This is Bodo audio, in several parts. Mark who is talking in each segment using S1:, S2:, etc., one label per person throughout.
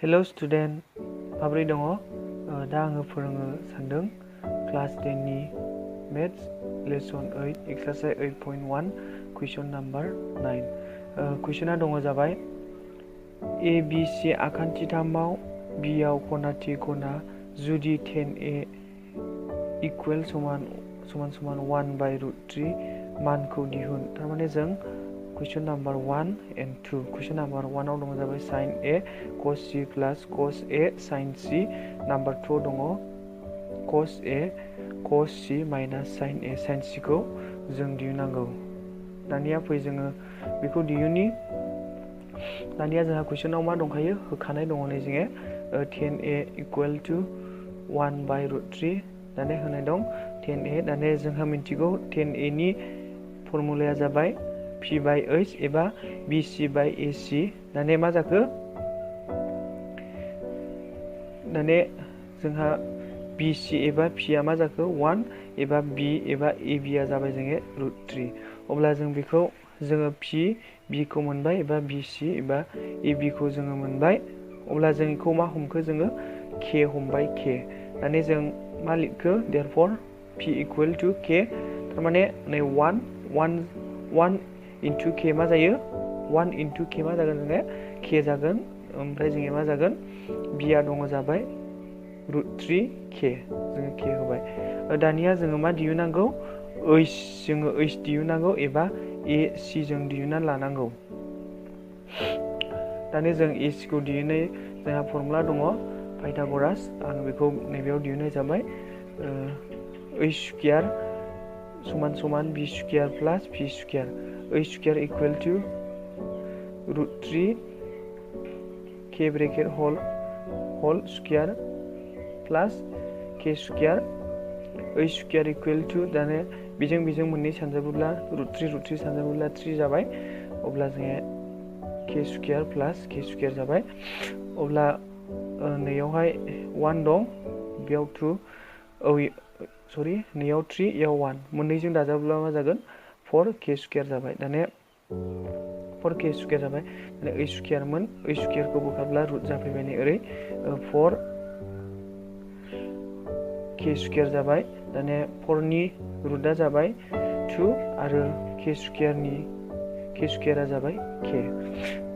S1: Hello student, माबोरै दङ? दा आङो फोरोंनो सानदों क्लास 10 नि maths lesson 8 exercise 8.1 question number 9. कुइसना दङ जाबाय A B C आखान्थिथामाव B आव खनाथि खना जुदि 10a इक्वल समान 1/√3 मानखौ दिहुन। थारमाने जों question number 1 and 2. Question number 1 आव दङ जाबाय sin a cos c plus cos a sin c. Number 2 दङ cos a cos c minus sin a sin c खौ जों दिहुननांगौ। दानिया फै जोङो बेखौ दिहुननि। दानिया जोंहा कुइसनाव मा दंखायो होखानाय दङ नै जोङो 10a equal to 1/√3 दाने होनाय दं 10a। दाने जोंहा मिन्थिगौ 10a नि फर्मुलाया जाबाय p by h एबा bc by ac। दाने मा जाखो? दाने जोंहा bc एबा p आ मा जाखो 1 एबा b एबा ab आ जाबाय जोङो √3। अब्ला जों बेखौ जोङो b खौ मोनबाय एबा bc एबा ab खौ जोङो मोनबाय। अब्ला जों बेखौ मा हमखो जोङो k हमबाय k। दाने जों मा लिखखो therefore p equal to k। थारमाने नै 1 into k मा जायो 1 into k मा जागोन जोङो k जागोन। ओमफ्राय जोङो मा जागोन b आ दङ जाबाय √3k जोङो k होबाय। दानिया जोङो मा दिहुननांगौ जोङो h दिहुननांगौ एबा ac जों दिहुनना लानांगौ। दानिया जों ac खौ दिहुननाय जोंहा फर्मुला दङ पाइथागरास। आं बेखौ नैबेयाव दिहुननाय जाबाय h स्क्वायर समान b square plus p square. h square equal to √3 k bracket whole square plus k square. h square equal to दाने बेजों मोननै सानजाबोब्ला √3 सानजाबोब्ला 3 जाबाय। अब्ला जोङो k square plus k square जाबाय। अब्ला नैयावहाय 1 दं बेयाव 2 सरि नैयाव 3 याव 1 मोननैजों दाजाबोब्ला मा जागोन 4k स्क्वायर जाबाय। दाने 4k स्क्वायर जाबाय। दाने h स्क्वायरमोन h स्क्वायरखौ बोखारब्ला रुट जाफैबाय नै ओरै 4k स्क्वायर जाबाय। दाने 4 नि रुटआ जाबाय 2 आरो k स्क्वायरआ जाबाय k।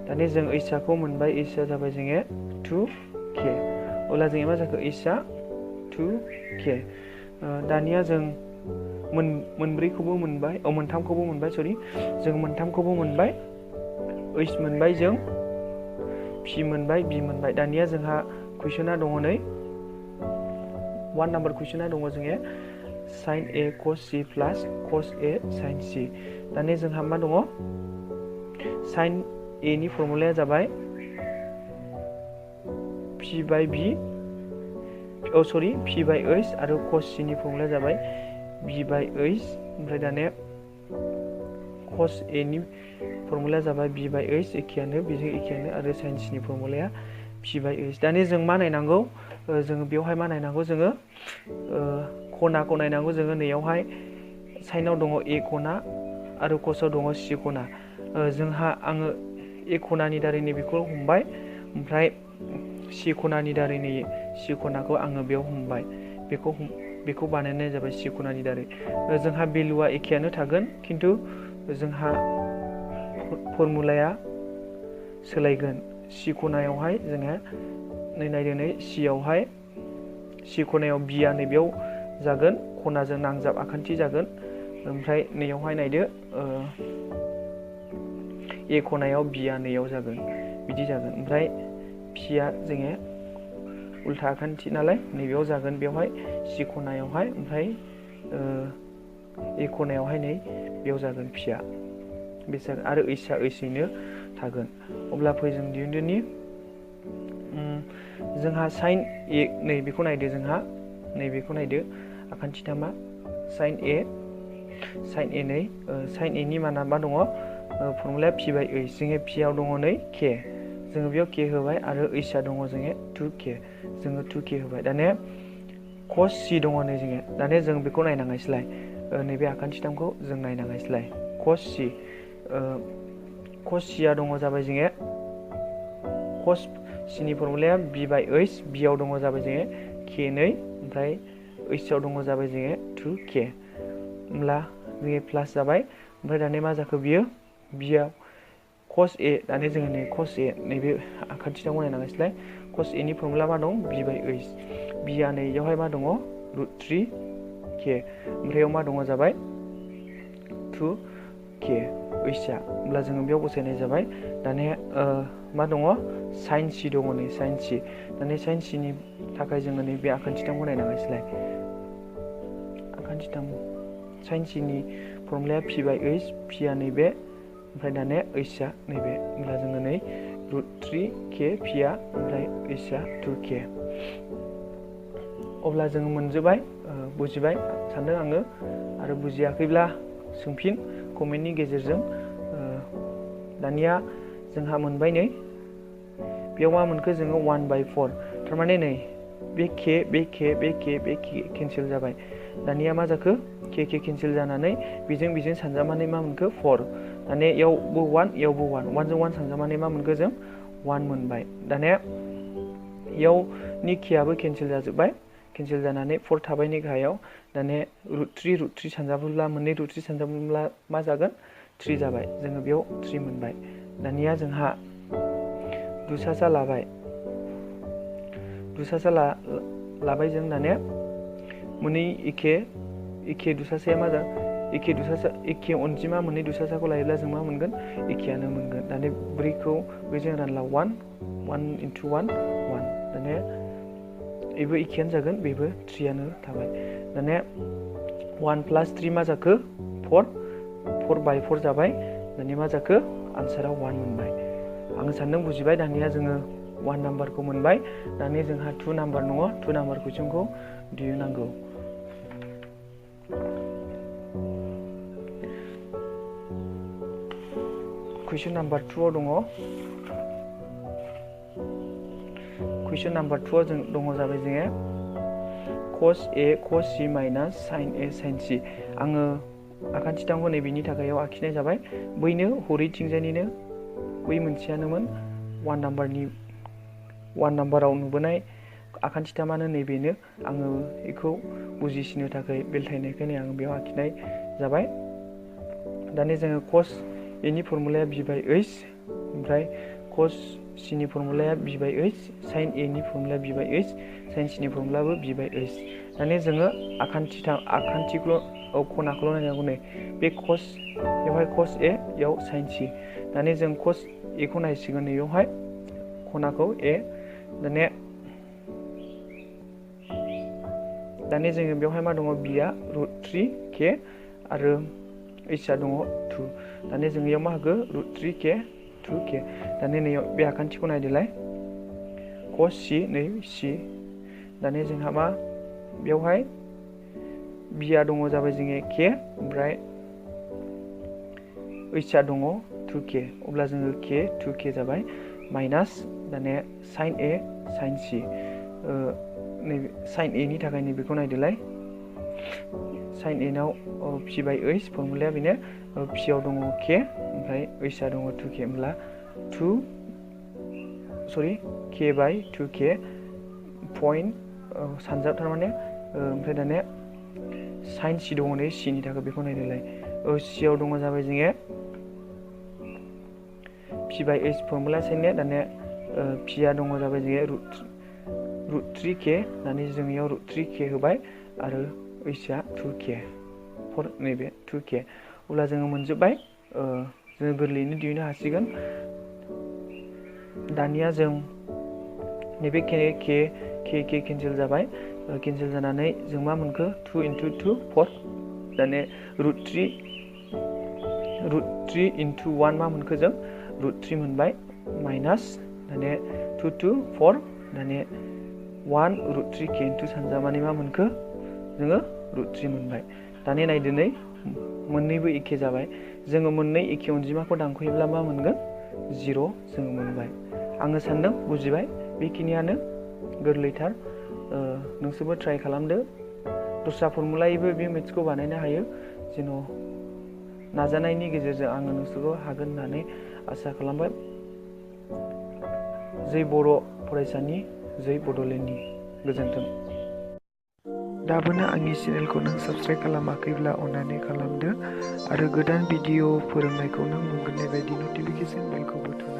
S1: दाने जों h खौ मोनबाय h आ जाबाय जोङो 2k। अब्ला जोङो मा जाखो h आ 2k। दानिया जों मोनब्रैखौबो मोनबाय मोनथामखौबो मोनबाय सरि जों मोनथामखौबो मोनबाय h मोनबाय जों p मोनबाय b मोनबाय। दानिया जोंहा कुइसना दङ नै 1 नाम्बार कुइसना दङ जोङो sin a cos c plus cos a sin c। दानिया जोंहा मा दङ sin a नि फर्मुलाया जाबाय p by h आरो cos c नि फर्मुलाया जाबाय b by h। ओमफ्राय दाने cos a नि फर्मुलाया जाबाय b by h एखेयानो बेजों एखेयानो आरो sin c नि फर्मुलाया p by h। दानिया जों मा नायनांगौ जोङो बेवहाय मा नायनांगौ जोङो खनाखौ नायनांगौ। जोङो नैयावहाय साइनाव दङ a खना आरो cosआव दङ c खना। जोंहा आङो a खनानि दारै नैबेखौ हमबाय ओमफ्राय c खनानि दारै नै c खनाखौ आङो बेयाव हमबाय। बेखौ बानायनाय जाबाय c खनानि दारै। जोंहा भेलुआ एखेयानो थागोन खिन्थु जोंहा फर्मुलाया सोलायगोन। c खनायावहाय जोङो नै नायदो नै c खनायाव b आ नैबेयाव जागोन खनाजों नांजाब आखान्थि जागोन। ओमफ्राय नैयावहाय नायदो a खनायाव b आ नैयाव जागोन बिदि जागोन। ओमफ्राय p आ जोङो उल्था आखान्थि नालाय नैबेयाव जागोन बेवहाय c खनायावहाय ओमफ्राय a खनायावहाय नै बेयाव जागोन p आ बेसां आरो h आ h-यैनो थागोन। अब्ला फै जों दिहुनदोनि जोंहा sin a नैबेखौ नायदो जोंहा नैबेखौ नायदो आखान्थिथामा sin a नै sin a नि माना मा दङ फर्मुलाया p by h। जोङो p आव दङ नै k जोङो बेयाव k होबाय आरो h आ दङ जोङो 2k जोङो 2k होबाय। दाने cos c दङ नै जोङो दाने जों बेखौ नायनाङासैलाय नैबे आखान्थिथामखौ जों नायनाङासैलाय cos c आ दङ जाबाय जोङो cos c नि फर्मुलाया b/h b आव दङ जाबाय जोङो k2 ओमफ्राय h आव दङ जाबाय जोङो 2k होमब्ला जोङो प्लास जाबाय ओमफ्राय दानिया मा जाखो बियो b आव cos a दानिया जोङो नै cos a नैबे आखान्थियाव बनायनांगासिलाय cos a नि फर्मुला मा दं b/h b आ नैयावहाय मा दङ √3k ओमफ्राय मा दङ जाबाय 2k h आ होमब्ला जोङो बेयाव बसायनाय जाबाय दानिया मा दङ sin c दङ नै sin c दानिया sin c नि थाखाय जोङो नै बे आखान्थियाव बनायनांगासिलाय आखान्थियाव sin c नि फर्मुलाया p/h p आ नैबे ओमफ्राय दानिया h आ नैबे होमब्ला जोङो नै √3k p आ ओमफ्राय h आ 2k अब्ला जोङो मोनजोबबाय बुजिबाय सानदों आङो आरो बुजियाखैब्ला सोंफिन कमेन्टनि गेजेरजों दानिया जोंहा मोनबाय नै बेयाव मा मोनखो जोङो 1/4 थारमाने नै बे k केनसेल जाबाय दानिया मा जाखो k केनसेल जानानै बेजों सानजाबनानै मा मोनखो 4 दानिया इयावबो 1 इयावबो 1 1 जों 1 सानजाबनानै मा मोनखो जों 1 मोनबाय दानिया इयावनि k आबो केनसेल जाजोबबाय केनसेल जानानै 4 थाबाय नै गाहायाव दानिया √3 सानजाबोब्ला मोननै √3 सानजाबोब्ला मा जागोन 3 जाबाय जोङो बेयाव 3 मोनबाय दानिया जोंहा दुसासा लाबाय लाबाय जों दानिया मोननै एखे दुसासाया मा जागोन एखे अनजिमा मोननै दुसासाखौ लायोब्ला जों मा मोनगोन एखेयानो मोनगोन दानिया 4 खौ बेजों रानला 1 × 1 1 दानिया बेबो एखेयानो जागोन बेबो 3 आनो थाबाय दानिया 1 + 3 मा जाखो 4/4 जाबाय दानिया मा जाखो आनसारा 1 मोनबाय आं सानदों बुजिबाय दानिया जोङो 1 नाम्बारखौ मोनबाय दानिया जोंहा 2 नाम्बार दङ 2 नाम्बार कुइसनखौ दिहुननांगौ कुइसन नाम्बार 2 आव दङ कुइसन नाम्बार 2 आव जों दङ जाबाय जोङो cos a cos c minus sin a sin c आङो आखान्थिथामखौ नैबेनि थाखायाव आखिनाय जाबाय बैनो हरैथिंजायनिनो बै मोनसेयानोमोन 1 नाम्बाराव नुबोनाय आखान्थिथामानो नैबेनो आङो बेखौ बुजिसिनो थाखाय बेलथायनायखायनो आङो बेयाव आखिनाय जाबाय दानिया जोङो cos a नि फर्मुलाया b/h ओमफ्राय cos c नि फर्मुलाया b/h sin a नि फर्मुलाया b/h sin c नि फर्मुलायाबो b/h दानिया जोङो आखान्थिखौल' खनाखौल' नायनांगौ नै बे cos बेवहाय cos a याव sin c दानिया जों cos a खौ नायसिगोन नैयावहाय खनाखौ a दानिया जोङो बेवहाय मा दङ b आ √3k आरो h आ दङ 2 दानिया जों बेयाव मा होगोन √3k 2k दानिया नैयाव बे आखान्थिखौ नायदोलाय cos c नै c दानिया जोंहा मा बेवहाय b आ दङ जाबाय जोङो k ओमफ्राय h आ दङ 2k अब्ला जोङो k 2k जाबाय माइनास दानिया sin a sin c नैबे sin a नि थाखाय नैबेखौ नायदोलाय sin a नाव p/h फर्मुलाया बेनो p आव दङ k ओमफ्राय h आ दङ 2k होमब्ला k/2k पइन्ट सानजाब थारमाने ओमफ्राय दानिया sin c दङ नै c नि थाखाय बेखौ नायदोलाय c आव दङ जाबाय जोङो p/h फर्मुला साइननिया दानिया p आ दङ जाबाय जोङो √3k दानिया जों बेयाव √3k होबाय आरो h आ 2k नैबे 2k अब्ला जोङो मोनजोबबाय जोङो गोरलैयैनो दिहुननो हासिगोन दानिया जों नैबे k केनसेल जाबाय केनसेल जानानै जों मा मोनखो 2 × 2 4 दानिया √3 × 1 मा मोनखो जों √3 मोनबाय माइनास दानिया 2 2 4 दानिया 1 √3k सानजाबनानै मा मोनखो जोङो √3 मोनबाय दानिया नायदो नै मोननैबो एखे जाबाय जोङो मोननै एखे अनजिमाखौ दानख'योब्ला मा मोनगोन 0 जोङो मोनबाय आङो सानदों बुजिबाय बेखिनियानो गोरलैथार नोंसोरबो ट्राइ खालामदो दस्रा फर्मुलायैबो बे मेथ्सखौ बानायनो हायो जेन' नाजानायनि गेजेरजों आङो नोंसोरखौ हागोन होननानै आसा खालामबाय जै बर' फरायसानि जै बड'लेण्डनि। गोजोन्थों। दाबोनो आंनि चेनेलखौ नों साबस्क्राइब खालामाखैब्ला अन्नानै खालामदो आरो गोदान भिडिअ फोरोंनायखौ नों मोनगोननाय बायदि नटिफिकेसन बेलखौबो थुना